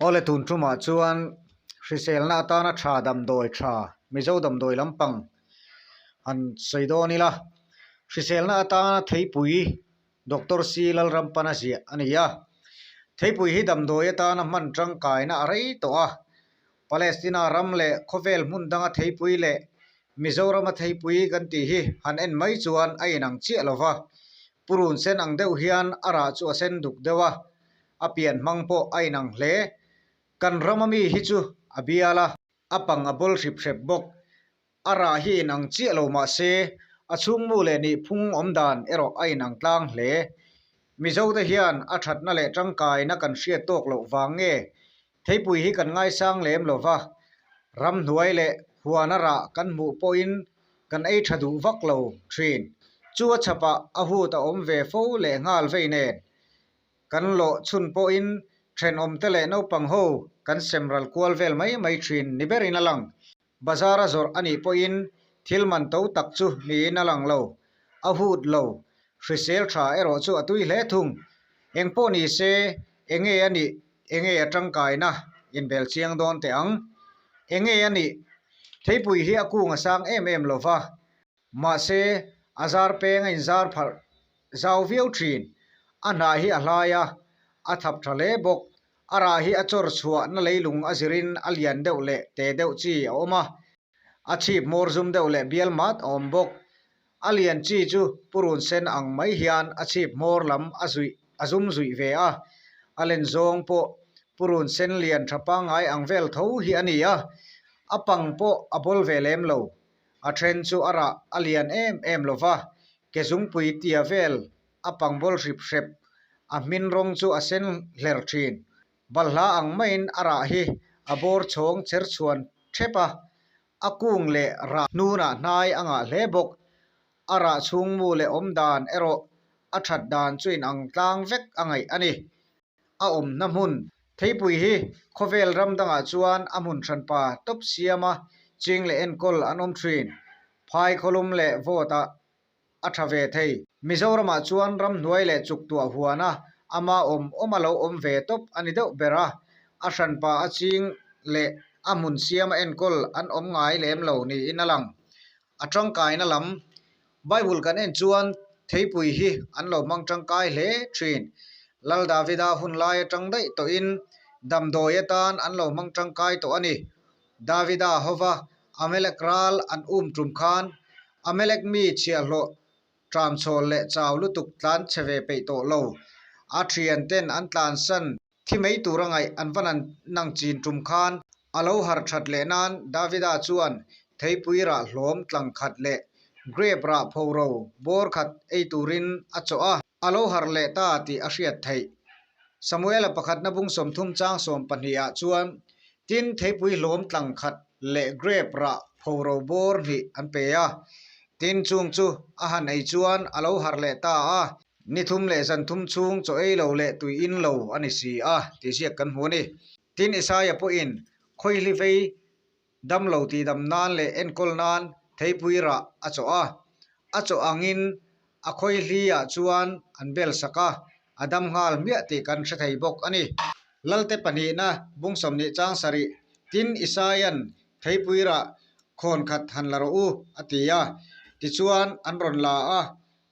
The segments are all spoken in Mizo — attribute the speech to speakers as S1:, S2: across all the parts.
S1: Awle tun tumah chuan hriselna atana tha damdawi tha Mizo damdawi lampang han sawi dawn ila hriselna atana theipui Doctor C Lalrampana ziah a ni a. Theipui hi damdawi atana hman tangkaina a rei tawh a, Palestina ram leh khawvel hmun danga theipui leh Mizorama theipui kan tih hi han en mai chuan a inang chiah lo va, purun sen ang deuh hian a rah chu a sen duk deuh a, a pian hmang pawh a inang hle. Kan rama mi hi chu a bial a, a pang a bawl hrip hrep bawk. A rah hi inang chiah lo mah se, a chhungmu leh nihphung awm dan erawh a inang tlang hle. Mizote hian a thatna leh tangkaina kan hriat tawk loh vang nge Theipui hi kan ngaisang lem lo va, ramhnuai leh huana rah kan hmuh pawhin kan ei tha duh vak lo thin. Chu a chhapah a hut a awm ve fo leh nghal vei nen. Kan lawh chhun pawhin thenawmte leh naupang ho kan sem ral kual vel mai mai thin ni berin a lang. Bazar a zawrh a nih pawhin thil man to tak chu niin a lang lo. A hut lo. Hrisel tha erawh chu a tui hle thung. Eng pawh ni se, enge a nih, enge a tangkaina inbel chiang dawn teh ang. Enge a nih? Theipui hi a kung a sang em em lo va. Mahse, a zar peng a inzar pharh zau viau thin. A hnah hi a hlai a, a thap tha hle bawk. A rah hi a chawr chhuahna leilung a zirin a lian deuh leh te deuh chi a awm a, a chhip hmawr zum deuh leh bial mat a awm bawk. A lian chi chu purun sen ang mai hian a chhip hmawr lam a zuih a zum zuih ve a, a len zawng pawh purun sen lian tha pangngai ang vel tho hi a ni a, a pang pawh a bawl ve lem lo. A then chu a rah a lian em em lo va, ke zungpui tia vel A pang bawl hrip hrep, a hmin rawng chu a sen hler thin. Balhla ang maiin a rah hi a bawr chhawng cher chhuan thep a, a kung leh rah hnunah hnai a ngah hle bawk. A rah chhungmu leh awm dan erawh a that dan chu inang tlang vek a ngaih a ni. A awmna hmun Theipui hi khawvel ram dangah chuan a hmun hranpa tawp siama ching leh enkawl an awm thin. Phai khawlum leh vawtah a tha ve thei. Mizoramah chuan ramhnuai leh chuktuah huana ama awm awm a lo awm ve tawp a ni deuh ber a, a hranpa a ching leh a hmun siam a enkawl an awm ngai lem lo niin a lang. A tangkaina lam Bible kan en chuan theipui hi an lo hmang tangkai hle thin. Lal Davida hun lai atang daih tawhin damdawi atan an lo hmang tangkai tawh a ni. Davida hova Amalek ral an um tum khan Amalek mi chhiahhlawh tramchhawl leh chau lutuk tlan chhe ve peih tawh lo. A thian ten an tlansan thi mai tura ngaih an va nang chin tum khan a lo harh that leh nan Davida chuan theipui rah hlawm tlang khat leh grape rah phoro bawr khat ei turin a chawh a, a lo harh leh ta tih a hriat theih. Samuela pakhatna bung 30 chang 12 ah chuan Tin, theipui hlawm tlang khat leh grape rah phoro bawr hnih an pe a. Tin, chung chu a han ei chuan a lo harh leh ta a, ni thum leh zan thum chhung chaw ei lo leh tui in lo a ni si a, tih ziak kan hmu a ni. Tin, Isaia pawhin khawihli vei dam lo tihdam nan leh enkawl nan theipui rah a chawh a, a chawh angin a khawihli-ah chuan an bel sak a, a dam nghal hmiah tih kan hre thei bawk a ni. Lalte pahnihna bung 20 chang sarih, Tin, Isaia'n theipui rah khawn khat han la rawh u, a ti a. Tichuan, an rawn la a,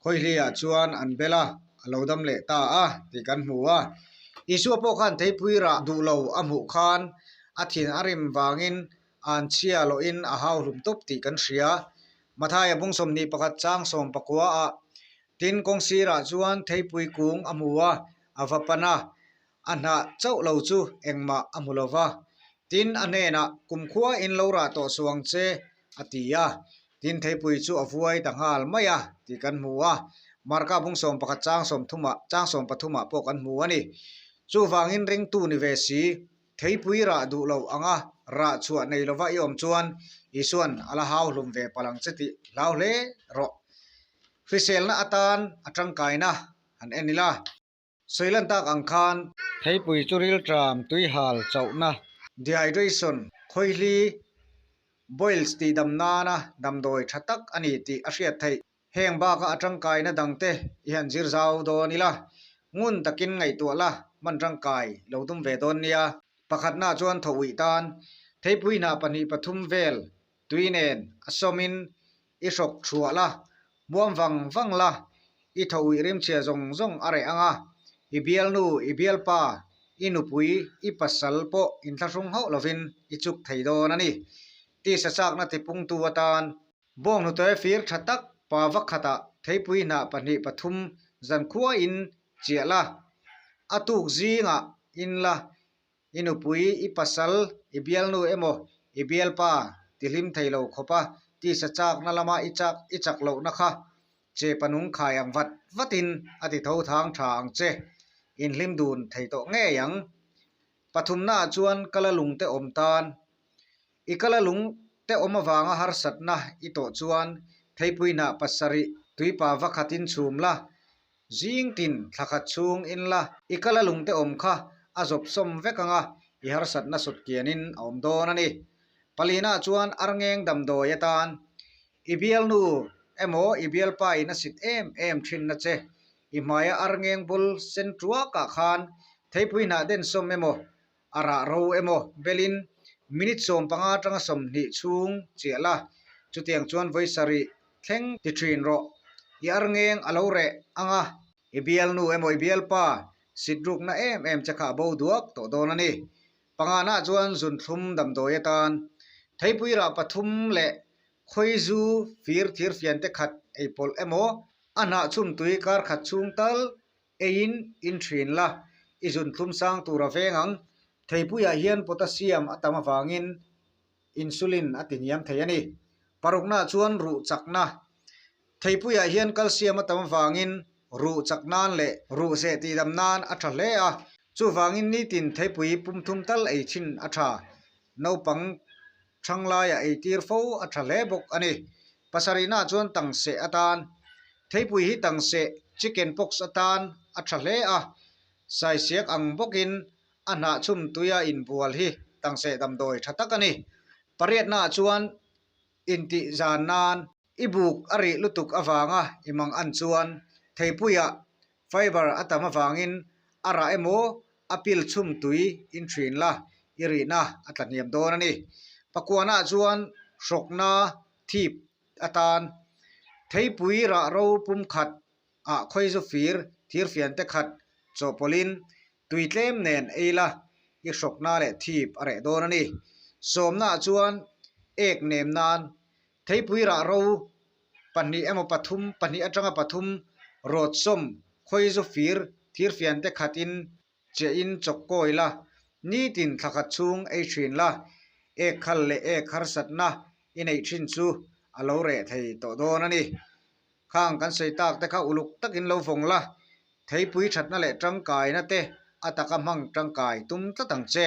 S1: khawihli-ah chuan an bel a, a lo dam leh ta a tih kan hmu a. Isua pawh khan theipui rah duh lo a hmuh khan a thin a rim vangin an chhia lohin a hau hlum tawp tih kan hria. Mathaia bung 21 chang 19 ah tin kawng sirah chuan theipui kung a hmu a, a va pan a, a hnah chauh lo chu engmah a hmu lo va. Tin a hnenah kumkhua in lo rah tawh suh ang che a ti a, tin theipui chu a vuai ta nghal mai a tih kan hmu a, Marka bung 11 chang 30 ah chang 13 ah pawh kan hmu a ni. Chuvangin ringtu ni ve si. Theipui rah duh loh anga rah chhuah nei lova i awm chuan Isuan a la hau hlum ve palh ang che tih hlau hle rawh. Hriselna atan a tangkaina han en ila. Sawilan tak ang khan. Theipui chu rilṭam tuihal chauhna. Dehydration, khawihli, boils tihdam nana damdawi tha tak a ni tih a hriat theih. Heng baka a tangkaina dangte i han zir zau dawn ila, ngun takin ngaihtuah la, hman tangkai lo tum ve dawn nia. Pakhatna chuan thaw uih tan theipui hnah pahnih pathum vel tui nen a sawmin i hrawk thuah la, muam vang vang la, i thaw uih rimchhia zawng zawng a reh ang a, i bialnu, i bialpa, i nupui, i pasal pawh inthlahrung hauh lovin i chuk thei dawn a ni. Tisa chakna tipungtu atan Bawnghnute fir tha tak pa va khatah theipui hnah pahnih pathum zankhuain chiah la, a tuk zingah in la, i nupui, i pasal, i bialnu emaw i bialpa tihlim thei lo khawpa tisa chakna lama i chak i chak lohna kha che panung khai ang vat vatin a ti tho thang tha ang che, inhlim dun thei tawh ngei ang. Pathumnaah chuan kala lungte awm tan I kala lung te awm avanga harsatna i tawh chuan theipui hnah pasarih tuipa va khatin chhum la, zing tin thla khat chhung in la. I kala lung te awm kha a zawp sawm vek anga i harsatna sut kianin a awm dawn a ni. Palina chuan arngeng damdawi atan i bialnu emaw i bialpa in a sit em em thinna che i hmaia arngeng bul sen tuakah khan theipui hnah densawm emaw a rah ro emaw belin minute 15 atanga 20 chhung chiah la, chutiang chuan vawi sarih thleng ti thin rawh. I arngeng a lo reh ang a, i bialnu emaw i bialpa sit rukna em em che kha a bo duak tawh dawn a ni. Pangana chuan zunthlum damdawi atan theipui rah pathum leh khawizu fir thirfian te khat ei pawlh emaw a hnah chhum tui kar khat chhung tal Eiin in thin la, i zunthlum sang tur a veng ang. Theipuiah hian potassium a tam avangin insulin a tihniam thei a ni. Paruknaah chuan ruh chakna. Theipuiah hian calcium a tam avangin ruh chak nan leh ruh seh tihdam nan a tha hle a. Chuvangin nitin theipui pum thum tal ei thin a tha. Naupang thang laia eitir fo a tha hle bawk a ni. Pasarihnaah chuan tangseh atan, theipui hi tangseh chicken pox atan a tha hle a, saisiak ang bawkin a hnah chhum tuia inbual hi tangseh damdawi tha tak a ni. Pariatnaah chuan intih zan nan i buk a rih lutuk avanga i mang an chuan theipuiah Fiber a tam avangin a rah emaw a pil chhum tui in thin la, i rihna a tla hniam dawn a ni. Pakuanah chuan hrawkna thip atan theipui rah ro pum khat ah khawizu fir thirfian te khat chawhpawlhin tui tlem nen ei la, i hrawkna leh thip a reh dawn a ni. Sawmnaah chuan ek nem nan Theipui rah ro pahnih emaw pathum, pahnih atanga pathum rawt sawm khawizu fir thirfian te khatin chiahin chawk kawi la, nitin thla khat chhung ei thin la, ek khal leh ek harsatna i neih thin chu a lo reh thei tawh dawn a ni. Khang kan sawi tak te kha uluk takin lo vawng la, theipui thatna leh tangkaina te a taka hmang tangkai tum tlat ang che.